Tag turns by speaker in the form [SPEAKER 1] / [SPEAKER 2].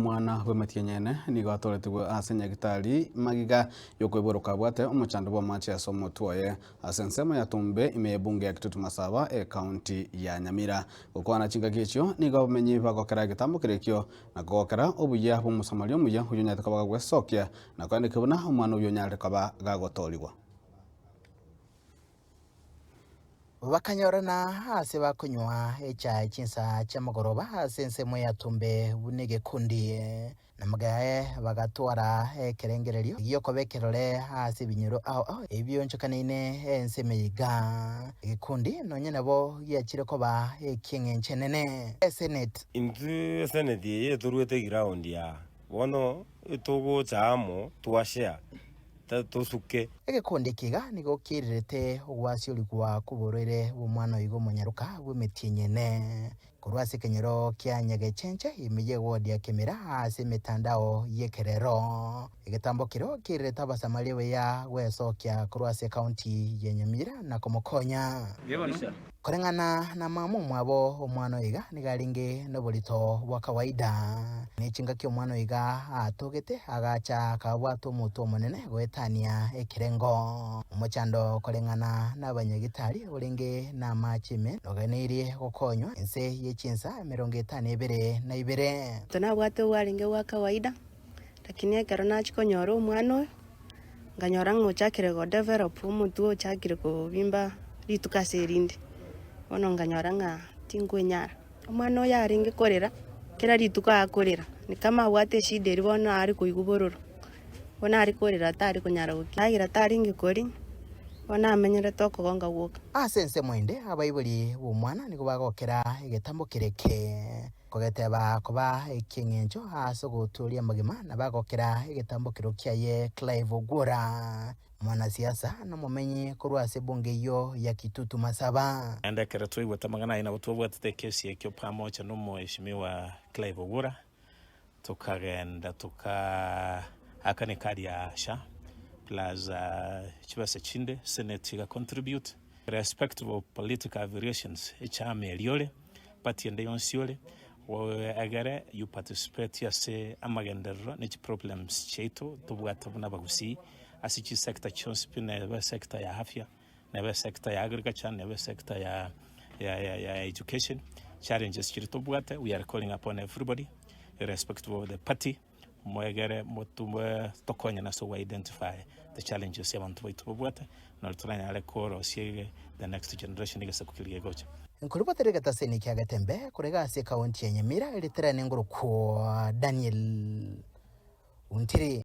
[SPEAKER 1] Omwana bw'emetienyi ene nigo atoretigwe ase nyagitari magega y'okoiborwa kabwate omochando bw'amache ase omotwe oye ase ensemo ya Tumbe ime y'ebunge ya Kitutu Masaba ekaunti ya Nyamira. Gokwana chingaki echio nigo abamenyi bagokera egetambo keria ekio na kogokera obuya bw'omosamaria omuya oyio onyarete koba gagwesokia na koendekia buna omwana oyio onyarete koba gagotoorigwa.
[SPEAKER 2] Bakanyorana aase bakonywa echae chinsa chi'amagoroba ase ensemo ya Tumbe buna egekundi. Na magaye bagatwara ekerengererio gi'okoba ekerore ase ebinyoro ao ao ebionchokaneine ensemo eye iga. Egekundi nonya nabo giachire koba eki'eng'encho enene. Eseneti.
[SPEAKER 3] Intwe eseneti eye etorwete eground aa, bono etogocha amo twashare. Tosuke.
[SPEAKER 2] Egekundi eke iga nigo kiairerete ogwasiorigwa kw'oborwaire bw'omwana oiga omonyaroka bw'emetienyi ene korwa ase ekenyoro kia Nyagechenche ime y'ewodi ya Kemera ase emetandao y'ekerero. Egetambo keria kiairerete Abasamaria buya gwesokia korwa ase ekaunti ya Nyamira na komokonya. Koreng'ana na mama omwabo omwana oyo iga nigo arenge noborito bwa kawaida. Ne chingaki omwana oyo iga atogete, agacha akabwata omotwe omonene goetania ekerengo. Omochando koreng'ana nabanyagitari orenge namache ime noganeirie gokonywa inse ye chinsa emerongo etano ebere na ibere.
[SPEAKER 4] Nabwate obwarenge bwa kawaida, lakini ekero nachia konyora omwana oyo, Nkanyora ng'a ochakire go develop omotwe ochakire kobimba rituko ase erinde, bono nkanyora ng'a tinkwenyara. Omwana oyo arenge korera, kera rituko akorera, ni kama abwate eshida eria bono are koigwa bororo, bono are korera tari konyara gokira, endagera tarenge koria, bono amenyerete okogonga gwoka.
[SPEAKER 2] Ase ensemo ende, abaibori b'omwana nigo bagokera egetambo kere eke. Kogeteba koba eki'engencho ase ogotuoria amagima na bagokera egetambokero kiaye Clive Ogwora, omwanasiasa na omomenyi korwa ase ebunge eyio ya Kitutu Masaba.
[SPEAKER 5] Naende ekero twaigwete amang'ana ayio nabo twabwatete ekesi ekio pamoja nomoeshimiwa Clive Ogwora, tokagenda tokaakana ekadi ya SHA plus chibesa chinde senate ega contribute. Irrespective of political affiliations, echama eria ore, party ende yonsi ore, egere you participate ase amagenderero ne chiproblems chiaito tobwate buna abagusii ase chisector chionsi pi neba esector ya afya, neba esector ya agriculture, neba esector ya ya ya ya education, challenges chiria tobwate we are calling upon everybody irrespective of the party. Moegere motube tokonyane ase ogo identify the challenges abanto baito babwate nari toranyare korosia the next generation egesaku keria gegocha.
[SPEAKER 2] Nkoribotera egetaseni kia Getembe korega ase ekaunti ya Nyamira eritere nengorokwo Daniel Ontiri.